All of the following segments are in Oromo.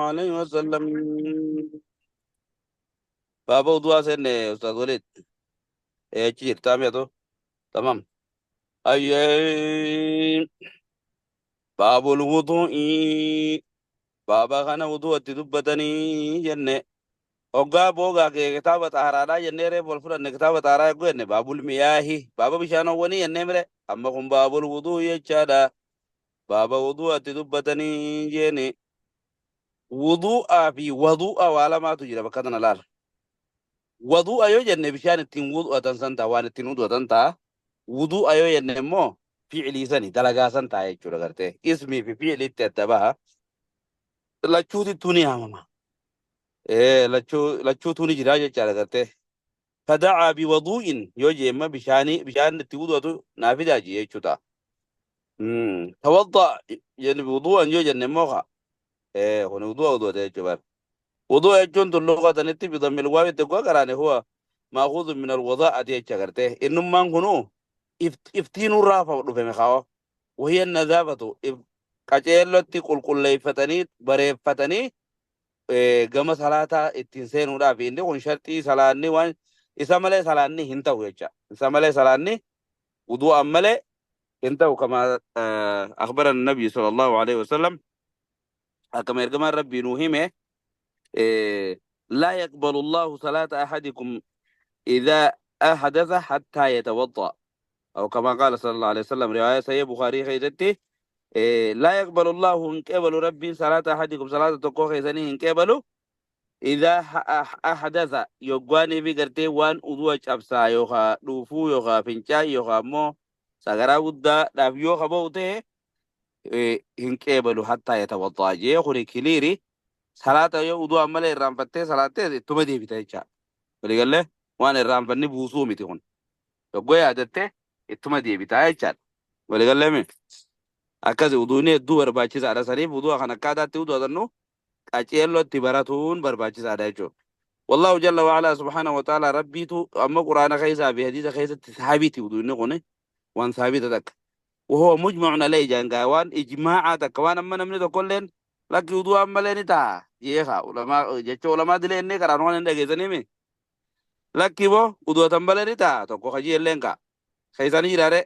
عليه وسلم. Baaba udu'aa seenne, Ustaz Walid. Achi jirtaa mi'atu? Tamam. Ayyee. Baabul wudu'ii. Baaba kana wudu'atti dubbatanii jenne. Hoggaa boogaa kee kitaaba xaaraadhaa jennee reef wal fudhanne. Kitaaba xaaraa eeguu jenne, baabul miyaahi, baaba bishaanowwanii jennee mire. Amma kun baabul wuduu jechaadha. Baaba wudu'atti dubbatanii jeeni. Wudu'aa fi wadu'a waa lamaatu jira bakka tana laala. Wadu'a yoo jenne bishaan ittiin wudu'atan san ta'a, waan ittiin wudu'atan ta'a. Wudu'a yoo jenne immoo fi'ilii sani, dalagaa san ta'a jechuudha gartee. Ismii fi fi'iliitti adda baha. Lachuutittuu ni yaamama. Lachuutuu ni jira jechaadha gartee. Fada'aa bi wadu'in yoo jeemma bishaanii bishaan itti wudu'atu naa fidaa jee jechuu ta'a. Tawadda jenne wudu'an yoo jenne immoo kaa. Kun wudu'a wudu'ate jechuu bara. Wudu'a jechuun tun luqatanitti bidammil waawitti gwa qaraane huwa maakuudhu min alwadaa'ati jecha gartee. Innummaan kunuu iftiinurraa dhufe mekaawa. Wahiya nadaafatu, qaceellotti qulqulleeffatanii bareeffatanii gama salaataa ittiin seenuudhaaf. Inni kun sharxii salaanni, waan isa malee salaanni hin ta'u jecha. Isa malee salaanni wudu'aan malee hin ta'u, kama akhbara nabi sallallahu alaihi wasallam, akkama ergamaan Rabbii nuu hime, لا يقبل الله صلاة أحدكم إذا أحدث حتى يتوضأ، أو كما قال صلى الله عليه وسلم. رواية صحيح بخاري keessatti لا يقبل الله hin qeebalu Rabbiin صلاة أحدكم صلاة tokkoo keessanii hin qeebalu إذا أحدث yoggaanii fi gartee waan udu'a cabsaa yookaa dhuufuu yookaa fincaa yookaa immoo sagaraa guddaadhaaf yoo kaba'u ta'e hin qeebalu حتى يتوضأ jee. Kuni clear. Salaata yoo udu'a malee irraanfattee salaattee ittuma deebita jecha. Waliigallee waan irraanfanni buusuu miti kun. Yoggoo yaadatte ittuma deebita jechaadha. Waliigallee mi? Akkasi uduun hedduu barbaachisaadha. Saniif udu'a kan akkaataatti udu'atannu qaceellotti baratuun barbaachisaadha jechuudha. والله جل وعلا سبحانه وتعالى rabbiitu amma quraana keessaa fi hadiisa keessatti saabiti uduunni kun waan saabita takka. وهو مجمع عليه jaangaa waan ijmaa'aa takka, waan amma namni tokkolleen lakki udu'aan malee ni ta'a jeeqa ulamaa jecha ulamaa dilee inni karaan waan hin dhageessanii mi lakki boo udu'atan malee ni ta'a tokko hajii illeen ka'a keessaa ni jiraare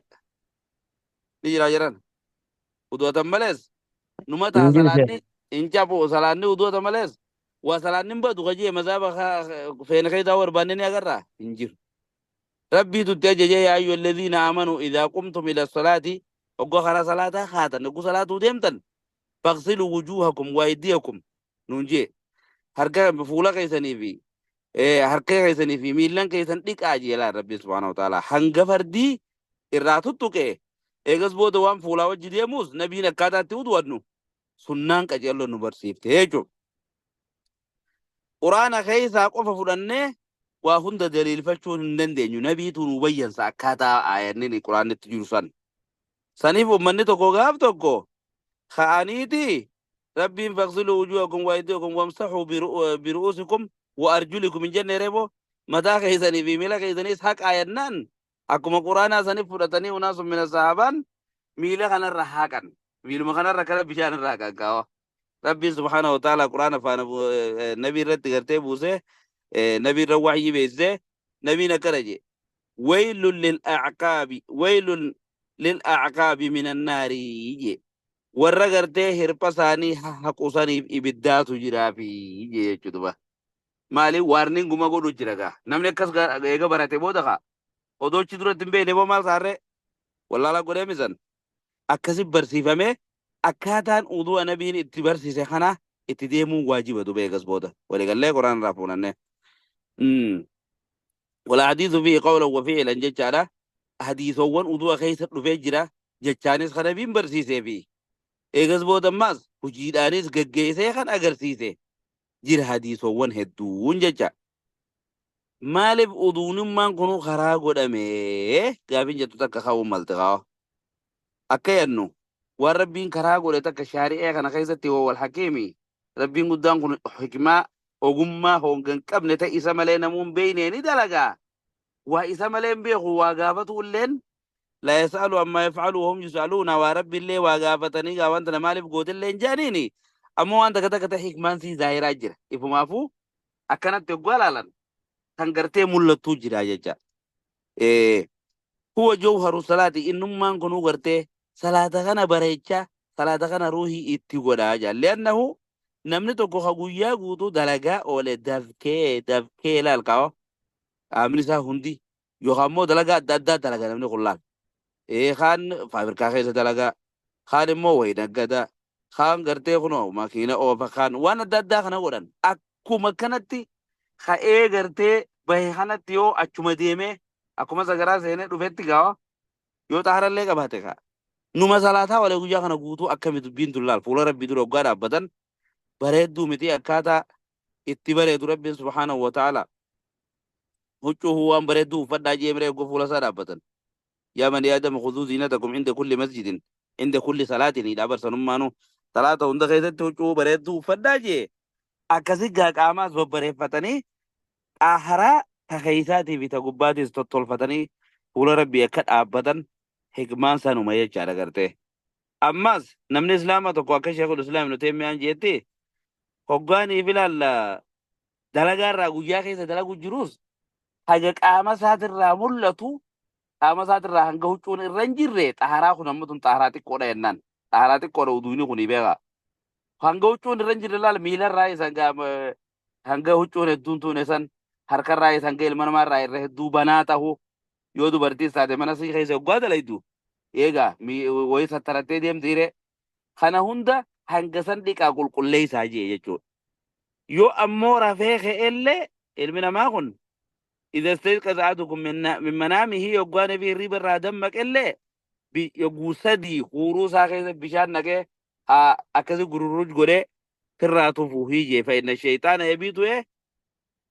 ni jiraa jiran udu'atan malees numa ta'a. Hin jiru. Salaanni hin cabu, salaanni udu'ata malees waa salaanni hin badu hajii mazaaba feene keessaa barbaanne ni agarraa hin jiru. Rabbiitu itti ajaje: يا أيها الذين آمنوا إذا قمتم إلى الصلاة, oggoo karaa salaataa haatan, ogguu salaatuu deemtan, فاغسلوا وجوهكم وأيديكم nuun jee. Harka fuula keessanii fi harka keessanii fi miillan keessan dhiqaa jee laa Rabbi سبحانه وتعالى. Hanga fardii irraa tuttuqe eegas booda waan fuulaa wajji deemus nabiin akkaataatti udu'annu sunnaan qajeelloon nu barsiifte jechuudha. Quraana keessaa qofa fudhannee waa hunda daliilfachuu hin dandeenyu. Nabiitu nu bayyansa akkaataa aayanni quraanitti jiru san. Saniif uummanni tokko gaaf tokko ka'aniiti Rabbiin فاغسلوا وجوهكم وأيديكم وامسحوا برءوسكم وأرجلكم hin jenne reebo mataa keessanii fi miila keessaniis haqaa jennaan akkuma quraanaa saniif fudhatanii أناس من الصحابة miila kanarra haqan, miiluma kanarra kana bishaan irra haqan kaawa. Rabbiin سبحانه وتعالى quraana faana nabii irratti gartee buusee, nabii irra waxyii beeksisee, nabiin akkana jee: ويل للأعقاب ويل للأعقاب من النار jee. Warra gartee hirpha isaanii haqu saniif ibiddaatu jiraafi jee jechuudha. Maali waarniin guma godhu jira gaa. Namni akkas eega barate booda kaa odoochi duratti hin beekne boo maal saarree wallaala godhee misan akkasi barsiifamee akkaataan udu'a nabiin itti barsiise kana itti deemuun waajiba duba eegas booda waliigallee quraan irraa fuunanne. والحديث فيه قولا وفعلا jechaadha. Hadiisowwan udu'a keessa dhufee jira jechaanis kan nabiin barsiisee fi eegas booda ammaas hojiidhaanis gaggeessee kan agarsiise jira hadiisowwan hedduun jecha. Maaliif uduunummaan kunuu karaa godhame gaafin jettu takka ka'uu malte ka'a. Akka jennu waan Rabbiin karaa godhe takka shaari'ee kana keessatti wal hakiimi Rabbiin guddaan kun hikmaa ogummaa honga hin qabne ta'e isa malee namuun beekne ni dalagaa. Waa isa malee hin beeku waa gaafatu illeen لا يسأل عما يفعل وهم يسألون. Waa Rabbi illee waa gaafatanii gaa wanta maaliif goote illee hin jaaniini. Ammoo waan takka takka ta'e hikmaan sii zaahiraa jira. Ifumaafuu akkanatti hoggaa laalan kan gartee mul'attuu jira jecha. Huwa jawharu salaati innummaan kunuu gartee salaata kana bareechaa salaata kana ruuhii itti godhaa jaa. Li'annahu namni tokko ka guyyaa guutuu dalagaa oole dafkee dafkee laal kaa'o qaamni isaa hundi yookaan immoo dalagaa adda addaa dalaga namni kun laal. Kaan faabirikaa keessa dalagaa, kaan immoo wayi naggadaa, kaan gartee kunoo makiina oofa, kaan waan adda addaa kana godhan. Akkuma kanatti ka'ee gartee bahe kanatti yoo achuma deemee akkuma sagaraa seenee dhufetti gaawa yoo xaharallee qabaate kaa. Numa salaataa walee guyyaa kana guutuu akkami dubbiin tun laal fuula rabbii dura hoggaa dhaabbatan bareedduu miti akkaataa itti bareedu rabbiin subhaanahu wa ta'ala huccuu waan bareedduu uffadhaa jee miree hoggaa fuula isaa dhaabbatan. Yaa bani aadama khuduu ziinatakum inda kulli masjidin inda kulli salaatin hidhaa barsanummaanuu salaata hunda keessatti huccuu bareedduu uffadhaa jee akkasi gaa qaamaas babbareeffatanii xaaharaa ta keeysaatii fi ta gubbaatis tottolfatanii fuula rabbii akka dhaabbatan hikmaan sanuma jechaadha gartee. Ammas namni islaama tokko akka sheekul islaam Ibnu Teemiyaan jeetti hoggaaniif ilaalla dalagaa irraa guyyaa keessa dalagu jirus haga qaama isaatirraa mul'atu qaama isaatirraa hanga huccuun irra hin jirre xaharaa kun amma tun xaharaa xiqqoodha jennaan. Xaharaa xiqqoodha uduuni kuni beekaa. Hanga huccuun irra hin jirre laal miilarraa isan hanga huccuun hedduun tuune san harkarraa isa hanga ilma namaarraa irra hedduu banaa tahu yoo dubartiis taate mana sii keessa hoggaa dalaydu eegaa wayii sattarattee deemtiire kana hunda hanga san dhiqaa qulqulleessaa jee jechuudha. Yoo ammoo rafee ka'ellee ilmi namaa kun idha istayqaza ahadukum min manaamihi yoggaa nabi hirriiba irraa dammaqellee yogguu sadii huuruu isaa keessa bishaan naqee haa akkasi gururruj godhee firraa tufu hiijee fa inna shayxaana yabiitu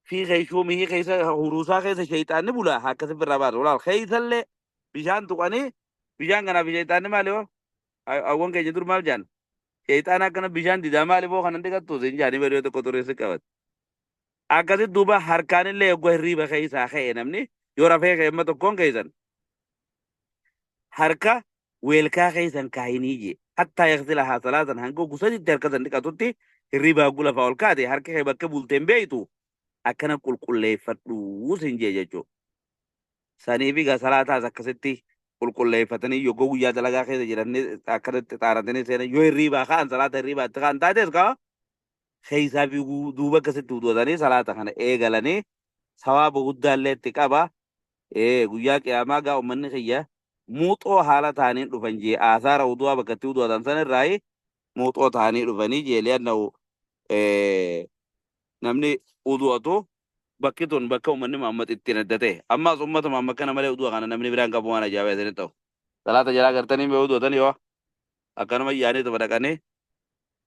fi keyshuumihi keessa huruusaa keessa shayxaanni bula haa akkasi firraa baatu laal keeysallee bishaan tuqanii bishaan kanaaf shayxaanni maali hoo hawwan keenya dur maal jaan shayxaana akkana bishaan didaa maali boo kanan dhiqattu sin jaanii bari yoo tokko ture si qabate akkasi duuba harkaanillee yogguu hirriiba keessaa ka'e namni yoo rafee ka'e amma tokkoon keessan harka weelkaa keessan kaayinii jee hattaa yaghsilahaa salaasan hanga hogguu saditti harka san dhiqatutti hirriibaa hogguu lafaa ol kaate harka kee bakka bulteen beeytu akkana qulqulleeffadhuu sin jee jechuu saniif egaa salaataas akkasitti qulqulleeffatanii yogguu guyyaa dalagaa keessa jiran akkanatti xaaratanii seenan yoo hirriibaa ka'an salaata hirriibaa itti ka'an taates kaa keessaa fi duuba akkasitti wudu'atanii salaata kana eegalanii sawaaba guddaallee itti qaba. Guyyaa qiyaamaa gaa ummanni kiyya muuxoo haala ta'aniin dhufan jee aasaara wudu'aa bakka itti wudu'atan san irraayi muuxoo ta'anii dhufanii jee li'annahu namni wudu'atu bakki tun bakka ummanni Muhammad ittiin adda ta'e. Ammaas ummata Muhammad kana malee wudu'a kana namni biraan qabu waan ajaa'ibaa isinitti ta'u. Salaata jalaa gartanii mee wudu'atan yoo akkanuma yaanii tuma dhaqanii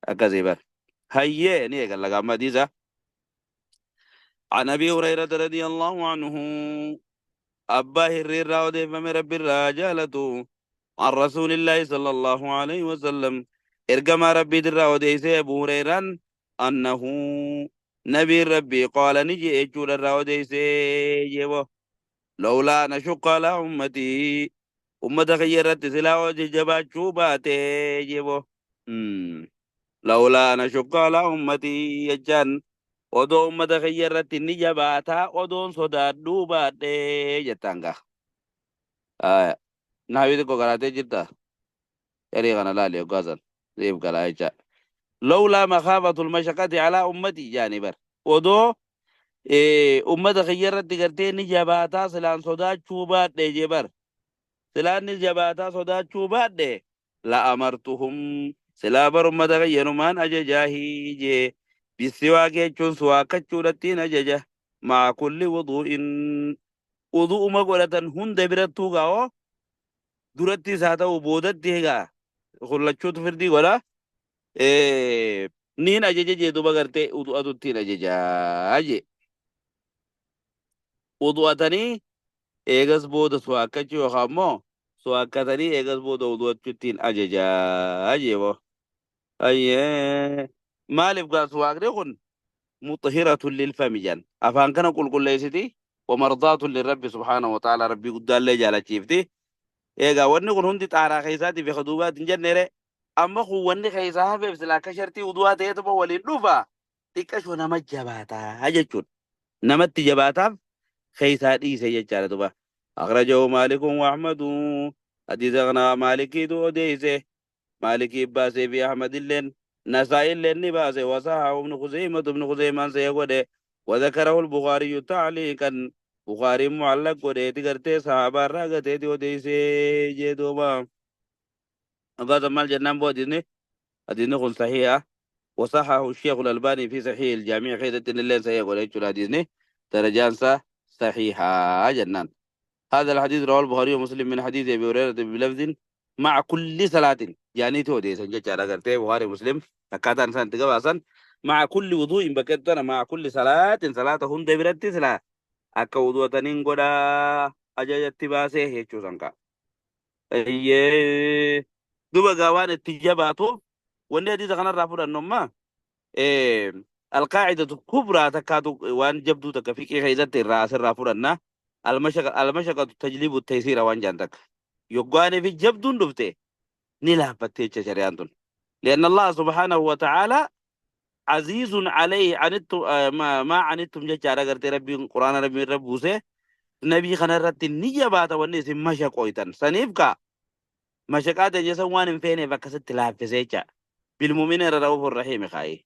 akkasii bar. Hayyee ni eegalla gaamma hadiisa. عن أبي هريرة رضي الله عنه أبا هريرة وديفم رب الرجالة عن رسول الله صلى الله عليه وسلم إرجما ربي در وديس أبو هريرة أنه نبي ربي قال نجي أجول الروديس جيبه لولا نشق على أمتي أمة خيرت سلا وجبا شوباتي جيبه لولا نشق على أمتي يجان odoo ummata kiyya irratti ni jabaataa odoon sodaadhuu baadhee jettaan gaa. Naawii xiqqoo garaatee jirta. Yarii kana laali hoggaa san. Siif galaa jecha. Lawlaa makaafatul mashaqati alaa ummati jaanii bar. Odoo ummata kiyya irratti gartee ni jabaataa silaan sodaachuu baadhee jee bar. Silaan ni jabaataa sodaachuu baadhee la amartuhum silaa bar ummata kiyyanumaan ajajaahii jee. Bisiwaak jechuun suwaakkachuudhattiin ajaja. Maa kulli wudu'in wudu'uma godhatan hunda birattuu gaa'oo durattis haa ta'u boodatti egaa kullachuutu firdii godha. Niin ajaja jee duba gartee wudu'atuttiin ajajaa jee. Wudu'atanii eegas booda suwaakkachuu yookaan immoo suwaakkatanii eegas booda wudu'achuuttiin ajajaa jee boo. Ayyee maaliif gaa suwaaqni kun muxhiratun lilfami jedhan afaan kana qulqulleessiti wa mardaatun lirabbi subhaanahu wa ta'ala rabbii guddaallee jaalachiifti. Eegaa wanni kun hundi xaaraa keessaatii fi kaduubaati hin jenneere. Amma kun wanni keessaa hafeef sila akka shartii wudu'aa ta'eetuma waliin dhufa xiqqashoo nama jabaataa jechuudha. Namatti jabaataaf keessaa dhiise jechaadha duba. Akhrajahu Maalikun wa Ahmadu. Hadiisa kana Maalikiitu odeeyse. Maalikii baasee fi Ahmad illeen Nasaa'i illeen ni baase. Wasahahu ibnu Khuzeymatu ibnu Khuzeymaan see godhe. وذكره البخاري تعليقا بخاري معلق godheeti gartee sahaabaa irraa gateeti odeeysee jee duuba. Akkasuma maal jennaan boo hadiisni kun sahiha. وصححه الشيخ الألباني في صحيح الجامع خيدة اللين صحيح وليش الحديث درجان صحيحة جنان. هذا الحديث رواه البخاري ومسلم من حديث أبي هريرة بلفظ مع كل صلاة يعني تودي سنجد على قرتي بخاري ومسلم تكاتا إنسان تقبع مع كل وضوء بكتنا مع كل صلاة صلاة هند برت صلاة أكا وضوء تنين قدا أجاجت باسه هيتشو سنكا أيه دوبا قوان التجاباتو wanni hadiisa kanarraa fudhannu amma alqaacidatu kubraa takkaatu waan jabduu takka fiqii keessatti irraa asirraa fudhanna. Almashaqatu tajlibu taysiira waan jaan takka yoggaanii fi jabduun dhufte ni laaffatte jecha shari'aan tun. لأن الله سبحانه وتعالى عزيز عليه عنتم ما عنتم جcha agartee rabbiin quraana rabbiin rabbuuse nabii kana irratti ni jabaata wanni isin mashaqooytan saniif ka mashaqaa teenya san waan hin feeneef akkasitti laaffise jecha. بالمؤمنين رؤوف رحيم خاي.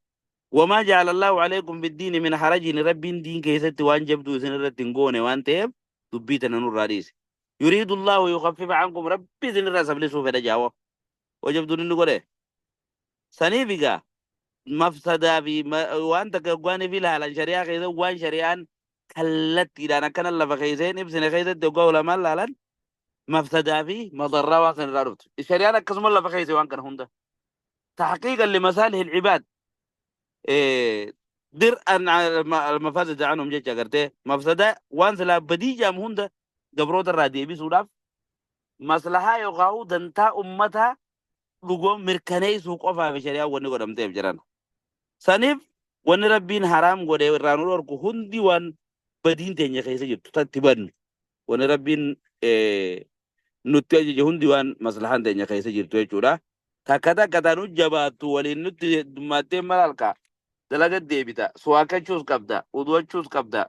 وما جعل الله عليكم في الدين من حرج رب دين كيست وان جبدو سن غونه وان تيب دبيتنا نور راديس. يريد الله يخفف عنكم ربي سن الرسب لسو فدجاو وجبدو نغره سنيفيغا مفسدا في وان تكغواني في لالا شريعه كيس وان شريعان كلت الى انا كان لفا كيسين ابسن كيس دغو ولا ما لالا مفسدا في مضره وان رارفت الشريعه كسم الله فكيس وان كان هوندا تحقيقا لمصالح العباد درءا المفاسد عنهم جيتش اغرتي مفسده وان سلا بديجا هوندا قبروت الرادي بسوداف مصلحه يقاو دنتا امتها لغو mirkaneessuu qofaaf shari'aa wanni godhamteef jiran. Saniif wanni rabbiin haraam godhe irraa nu dhorku hundi waan badiin teenya keessa jirtu tatti bannu. Wanni rabbiin nutti ajaje hundi waan maslahaan teenya keessa jirtu jechuudha. Takka takka tanu jabaattu waliin nutti heddummattee malalka dalaga deebita. Suwaakachuus qabda, uduwachuus qabda,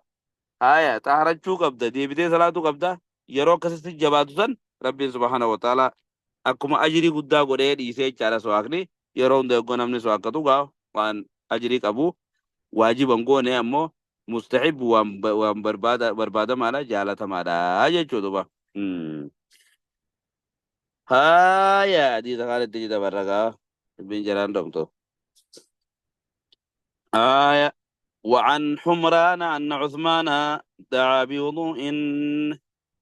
haya xaharachuu qabda, deebitee salaatuu qabda. Yeroo akkasitti jabaatu san rabbiin subhaana wa ta'ala akkuma ajirii guddaa godhee dhiisee jechaadha suwaakni. Yeroo hunda yoggoo namni suwaakkatu gaa waan ajirii qabu waajiban goone ammoo mustaxib waan barbaadamaadha jaalatamaadha jechuudha. Haya hadiisa kanatti jita barragaa dubbiin jaraan dhomto. Haya وعن حمران أن عثمان دعا بوضوء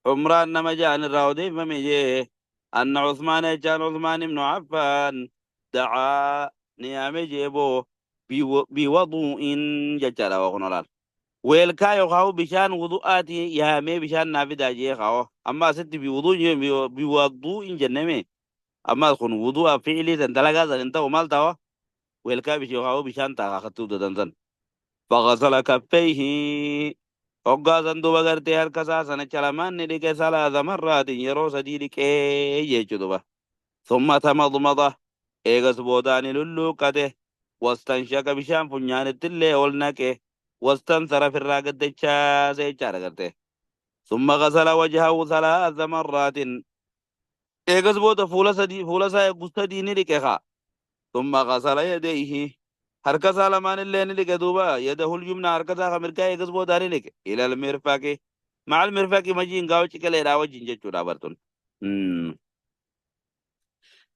حمران نما جاء الراودي فمجيه أن عثمان جاء عثمان بن عفان دعا نيام جيبو بوضوء ججل وغنولال ويلكا يخاو بشان وضوءاتي يا مي بشان نافدا جي خاو أما ست بوضوء بوضوء جنمي أما خن وضوء فعلي تنتلقى زنتا ومالتاو ويلكا بشي بشان تا خطو دنزن فغسل كفيه hoggaa duba gartee harka isaa sana chalamaan ni dhiqe salaasa marraatiin yeroo sadii dhiqee jechuu duba. Summa tamadmada eegas boodaa ni lulluuqqate wastanshaqa bishaan funyaanitti illee ol naqe wastansara firraa gaddachaase jechaadha gartee. Summa gasala wajhahu salaasa marraatiin eegas booda fuula sadii fuula isaa eeguu sadii ni dhiqe haa. Summa gasala yadayhi harka isaa lamaan illee ni dhiqe duuba yadahul yumna harka isaa kan mirgaa eegas boodaa ni dhiqe ilal mirfaqi macal mirfaqi majiin gaawa ciqaleedhaa wajjin jechuudha bartun.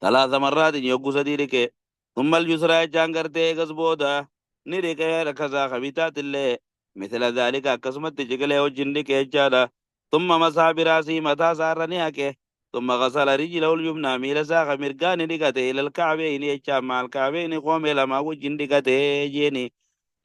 Talaata marraatiin yogguu sadii dhiqe ثم اليسرى jechaan gartee eegas booda ni dhiqe harka isaa kan bitaatillee مثل ذلك akkasumatti ciqilee wajjin dhiqe jechaadha. ثم مسح براسه mataa isaarra ni haqe ثم غسل رجله اليمنى miila isaa kan mirgaa ni dhiqate إلى الكعبين jechaan maal كعبين qoomee lamaa wajjin dhiqate jeeni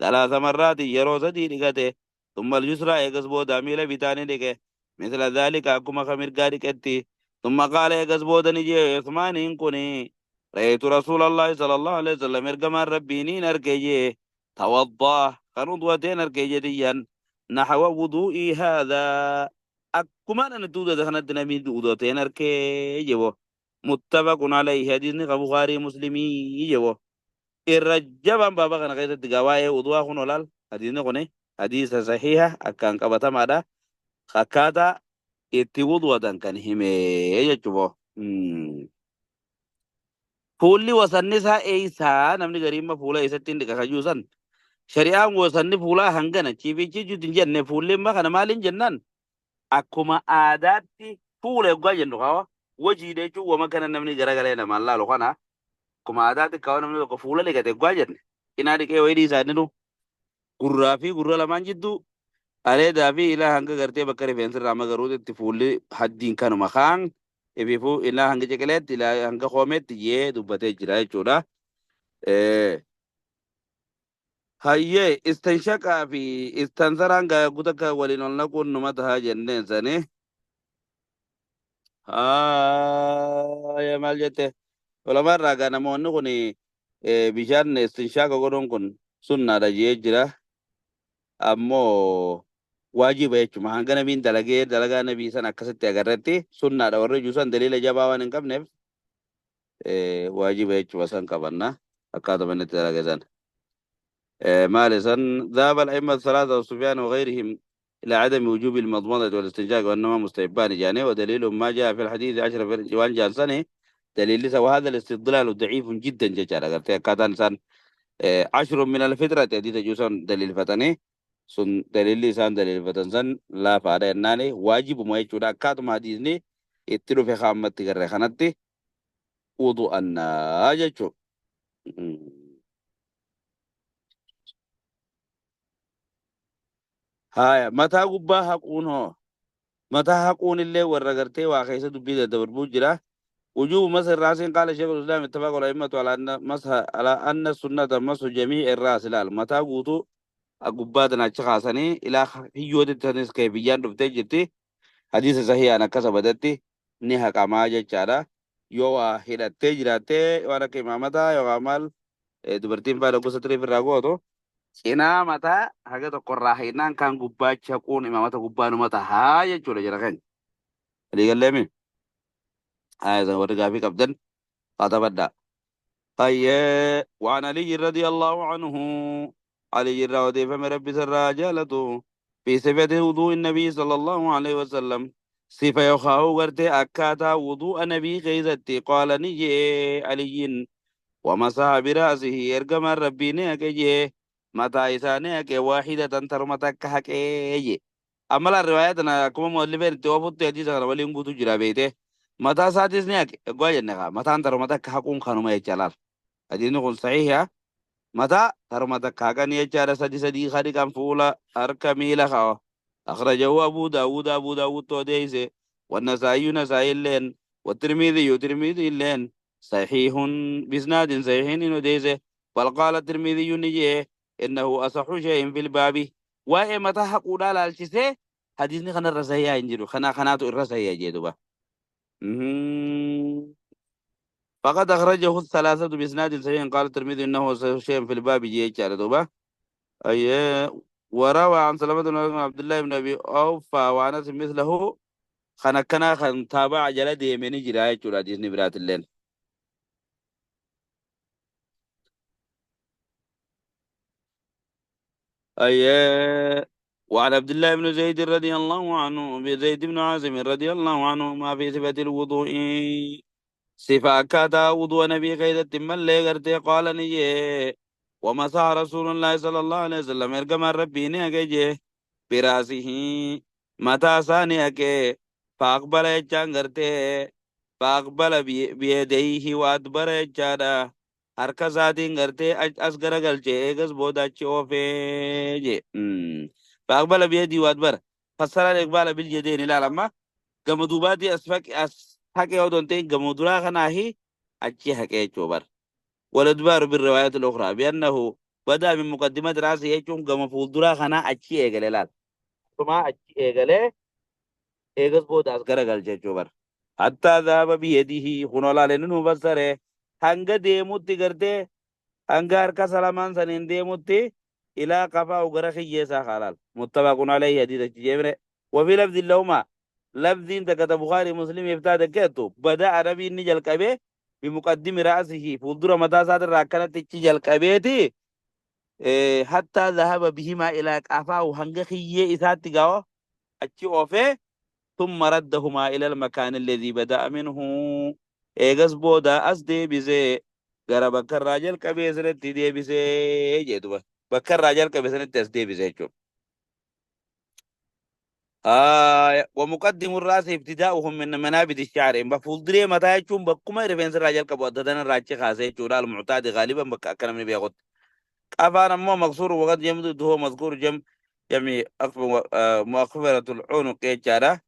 ثلاث مرات yeroo sadii dhiqate ثم اليسرى eegas booda miila bitaa ni dhiqe مثل ذلك akkuma kan mirgaa dhiqetti ثم قال eegas booda ni jee Usmaaniin kuni رأيت رسول الله صلى الله عليه وسلم ergamaan rabbii niin arge jee توضأ kan udwateen arge jediyyan نحو وضوئي هذا akkumaan ani duudate kanatti namni udwateen arkee jebo. Muttafaqun alayhi, hadiisni ka Bukhaarii Muslimii jewo. Irra jabaan baaba kana keessatti gaa waa'ee wudu'aa kun olaal hadiisni kun hadiisa sahiha akkaan qabatamaadha. Akkaataa itti wudu'atan kan himee jechuudha. Fuulli wasanni isaa eeysaa namni gariin fuula eessatti hin dhiqa kayyuu san. Shari'aan wasanni fuulaa hangana chiifichi jechuutti hin jenne fuulli imma kana maaliin jennaan akkuma aadaatti fuula yoggaa jennu kawa wajii jechuun wama kana namni garagalee namaan laalu kana akkuma aadaatti kawa namni tokko fuula dhiqate yoggaa jenne cinaa dhiqee wayii dhiisaa inni nu gurraa fi gurra lamaan jidduu areedaa fi ilaa hanga gartee bakka rifeensi irraa magaruutti fuulli haddiin kanuma kaan ififuu ilaa hanga ciqileetti ilaa hanga koomeetti jee dubbatee jira jechuudha. Hayyee istinshaqaa fi istansaraan guutuu akka waliin ol naquun numa tahaa jenneen sanii. Haaya maal jette? Ulamaa irraa gaa namoonni kun bishaan istinshaqa godhuun kun sunnaadha jee jira. Ammoo waajiba jechuudha. Hanga nabiin dalagee dalagaa nabii san akkasitti agarretti sunnaadha warri juusan daliila jabaa waan hin qabneef waajiba jechuudha san qabanna akkaatuma inni itti dalage san. مال سن ذهب الأئمة الثلاثة وسفيان وغيرهم إلى عدم وجوب المضمضة والاستنشاق وأنهما مستحبان جاني، ودليل ما جاء في الحديث 10 في جوان جان سنة دليل ليس، وهذا الاستدلال ضعيف جدا جدا. كاتان سن 10 من الفطرة تأتي تجوسن دليل فتني سن دليل لسان دليل فتن سن لا فارة ناني واجب ما يجودا كاتم حديثني اتلو في خامة تقرر وضوء الناجة. Haya mataa gubbaa haquun hoo mataa haquun illee warra gartee waa keessa dubbii daddabarbuu jira. وجوب مسح الراس قال شيخ الاسلام اتفق الائمه على ان مسح على ان السنه مسح جميع الراس laal mataa guutuu gubbaa achi kaasanii ilaa hiyyooti tanis keefiyyaan dhuftee jirti. Hadiisa sahihaan akka sabadatti ni haqamaa jechaadha. Yoo waa hidhattee jiraattee waan akka imaamataa yookaan maal dubartiin faana gosa tiriif irraa gootu cinaa mataa haga tokkorraa hinnaan kan gubbaachi haquun imaamata gubbaa numa tahaa jechuudha jira keenya. Waliigalleemi? Haa warri gaafii qabdan qatabadhaa. Hayyee waan Ali radiyallahu anhu علي الراودي فمن ربي سر جالته في صفة وضوء النبي صلى الله عليه وسلم صفة يخاو غرتي أكاتا وضوء النبي غيزتي قال نجي علي ومسح برأسه إرقم ربي نيكي متى إسانيك واحدة ترمتك حكي. أما الروايات أنا كما مؤلفين توفت حديث أنا ولي نقول جرا بيته متى ساتس نيك قوي نغا متى ترمتك حكون خانو ما يجلال حديث نقول صحيح متى ترمتك حكني يجار سدي سدي خارج فولا أركمي لخوا. أخرجه أبو داود أبو داود توديسه والنسائي نسائي لين والترمذي ترمذي لين صحيح بإسناد صحيح نديسه. بل قال الترمذي نجيه إنه أصح شيء في الباب. وإما تحقوا لا الشيء حديثني خنا الرسائل ينجلو خنا خناتو الرسائل يجدوا. فقد أخرجه الثلاثة بإسناد صحيح. قال الترمذي إنه أصح شيء في الباب جي دوبا. أي وروى عن سلمة بن عبد الله بن أبي أوفى وأنس مثله خنا كنا خن تابع جلده من جراية حديث نبرات الليل. أي وعن عبد الله بن زيد رضي الله عنه بزيد بن عاصم رضي الله عنه ما في صفة الوضوء صفة كاتا وضوء نبي قيدة من لغرتي قال نجي ومسح رسول الله صلى الله عليه وسلم ارقم ربي نيكي براسه متى سانيك فأقبل يجان غرتي فأقبل بيديه وأدبر يجانا harka isaatiin gartee as garagalchee eegas booda achi oofee jee. Faaqbala biyadii waadbara. Fassara iqbaala bil jedheen ilaalama. Gama duubaatii as haqee odoo hin ta'in gama duraa kanaahi achi haqee jechuu bara. والأدبار بالروايات الأخرى بأنه بدأ من مقدمة رأسه يجون كما فولدرا خنا أتشي إيجالي لال ثم أتشي إيجالي إيجاز بود أسكر قال جوبر حتى ذهب بيده خنولا لأنه بصره hanga deemutti gartee hanga harka salamaan saniin deemutti ilaa qafaa gara kiyyeessaa kaalaal muttafaqun alayhi hadiisa jeemre wafi lafdi lahuma Lafziin takka ta Bukaarii Muslimiif taate keettu bada'a nabiin ni jalqabee bimuqaddimi ra'asihi fuuldura mataa isaatirraa akkanatti ichi jalqabeeti hattaa dhahaba bihimaa ilaa qafaahu hanga kiyyee isaatti gaho achi oofee thumma raddahumaa ila almakaan alladhii bada'a minhu eegas booda as deebisee gara bakka irraa jalqabee sanatti deebisee jee duba bakka irraa jalqabe sanatti as deebise jechuudha. ومقدم الرأس ابتداؤهم من منابت الشعر بفولدري متى يجون بكما رفنس الرجال كبو أددنا الراجع خاصة يجون المعتاد غالبا بك أكنا من بياخد قفانا مو مقصور وقد يمدد هو مذكور جم جميع مؤخرة العنق جارة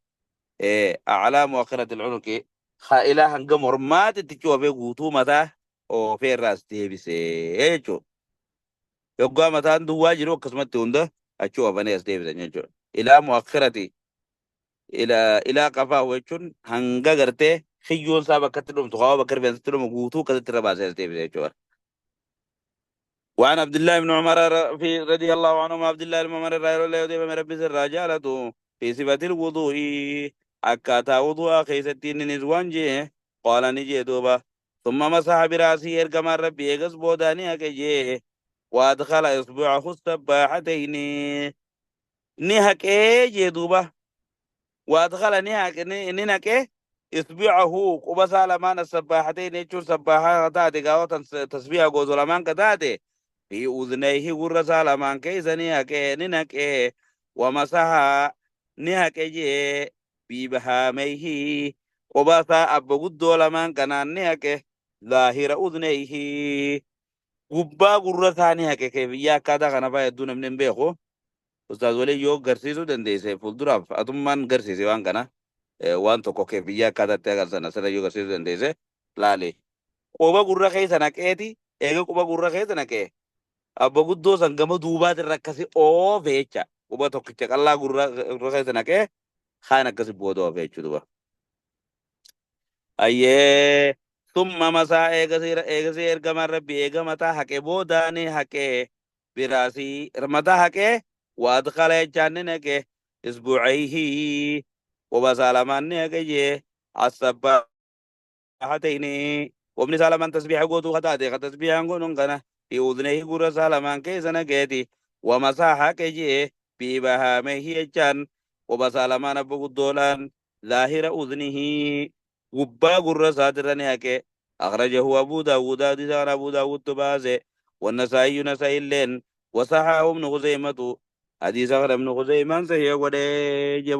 أعلى مؤخرة العنق خائلة هنجمر ما تتجوا في قوتو متى أو في الراس تيبسي يقوى متى عنده واجر وقسمت هنده أشوف أنا أستيبس إلى مؤخرتي إلى قفاه وجهن هنجا قرته خيون سابا كتلهم تخاوا بكر بينتلهم قوتو كتلهم رباسة أستيبس. وعن عبد الله بن عمر في رضي الله عنهما عبد الله بن عمر رضي الله عنه ربي الرجالة في صفة الوضوء أكاتا وضوء خيستين نزوان جيه قال نجي دوبا ثم مسح برأسه إرقم ربي يقص بوداني أكجيه وأدخل إصبعه السباحتين نهك إيه دوبا وأدخل نهك نهك إصبعه قبص لمان السباحتين يجور سباحة تاتي قاوة تسبيح قوز لمان كتاتي في أذنيه غرس لمان كيس نهك نهك ومسح نهك جي ببهاميه قبص أبو قدو لمان كنان نهك ظاهر أذنيه gubbaa gurra isaanii haqe keefiyyaa akkaataa kana fa'aa hedduu namni hin beeku. Ustaaz walii yoo garsiisuu dandeesse fuulduraaf atummaan garsiise waan kana waan tokko keefiyyaa akkaataatti agarsiisan asirra yoo garsiisuu dandeesse laale. Quba gurra keessa naqeeti eega quba gurra keessa naqee abba guddoo san gama duubaatirra akkasi oofe jecha quba tokkicha qallaa gurra keessa naqee kaan akkasi booda oofe jechuudha. Ayyee. ثم مسا إيغسي إرغم ربي إيغا متا حكي بوداني حكي براسي متا حكي وأدخل يجاننك إسبوعيه وبسالمان نكي السباحتين وابن سالمان تسبيح قوتو خطاتي تسبيح قونون قنا في أذنيه قرى سالمان كيسنا كيتي ومسا حكي ببهامه يجان وبسالمان أبو الدولان ظاهر أذنه gubbaa gurra isaatirra ni haqe. أخرجه أبو داود حديث أبو داود تبازي والنسائي نسائي اللين وصححه ابن خزيمة حديث ابن خزيمة صحيح ودي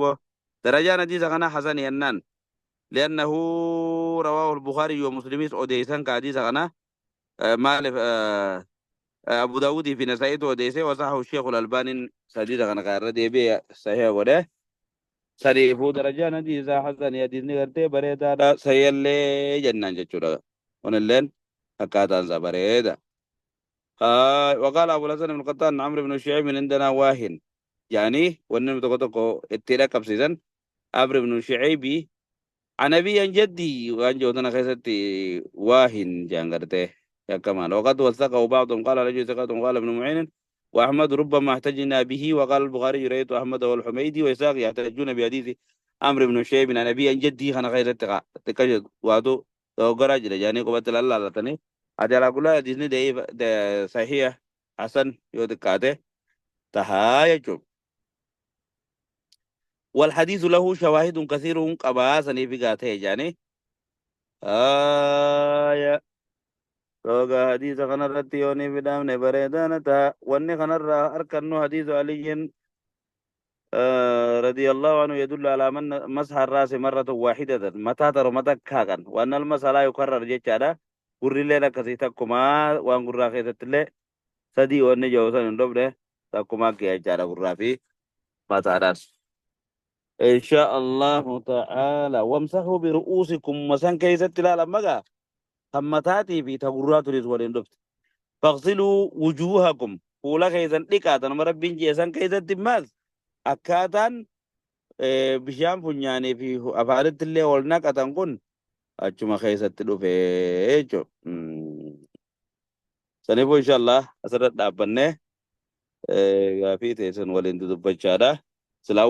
درجة حديث أنا حسن ينان لأنه رواه البخاري ومسلم أوديسان كحديث أنا مالف أبو داود في نسائي أوديسه وصححه الشيخ الألباني حديث أنا غير دي بي صحيح ودي saniifuu darajaan hadiisaa hasan hadiisni gartee bareedaadha sayyallee jennaan jechuudha kunilleen akkaataan isaa bareeda. وقال أبو الحسن بن قطان عمرو بن شعيب عندنا واهن يعني والنبي تقو اتلا كبسيزن عمرو بن شعيب عن أبي جدي وأن جوتنا خيستي واهن جان يا كمان وقد وثقه بعضهم قال رجل ثقة قال ابن معين وأحمد ربما احتجنا به وقال البخاري رأيت أحمد والحميدي وإسحاق يحتجون بحديث عمرو بن شعيب عن أبي جدي خنا غير التقى وادو قراج يعني قبة الله لتني هذا على كل حديث ده صحيح حسن يودكاته تهايجو والحديث له شواهد كثير قباسا في قاته يعني آية روغا حديث خنا رتيوني بدامن بريدانتا واني خنا أركن حديث علي رضي الله عنه يدل على من مسح الرأس مرة واحدة متى ترى متى كاغن وأن المسح لا يكرر جيتشادا قرر لنا كسي تكما وان قرر خيزت اللي سدي واني جوسان اندوبنه تكما كي جيتشادا قرر في متى راس إن شاء الله تعالى وامسحوا برؤوسكم مسان كيست لا لما همتاتي في تغرات رزوالين دفت فاغسلوا وجوهكم فولا كيزن لكاتا مربين جيسان كيزن تماز akkaataan bishaan funyaanii fi afaanitti illee ol naqatan kun achuma keessatti dhufee jechuudha. Saniifuu inshallah asirratti dhaabbannee gaafii teessan waliin dudubbachaadha. Silaa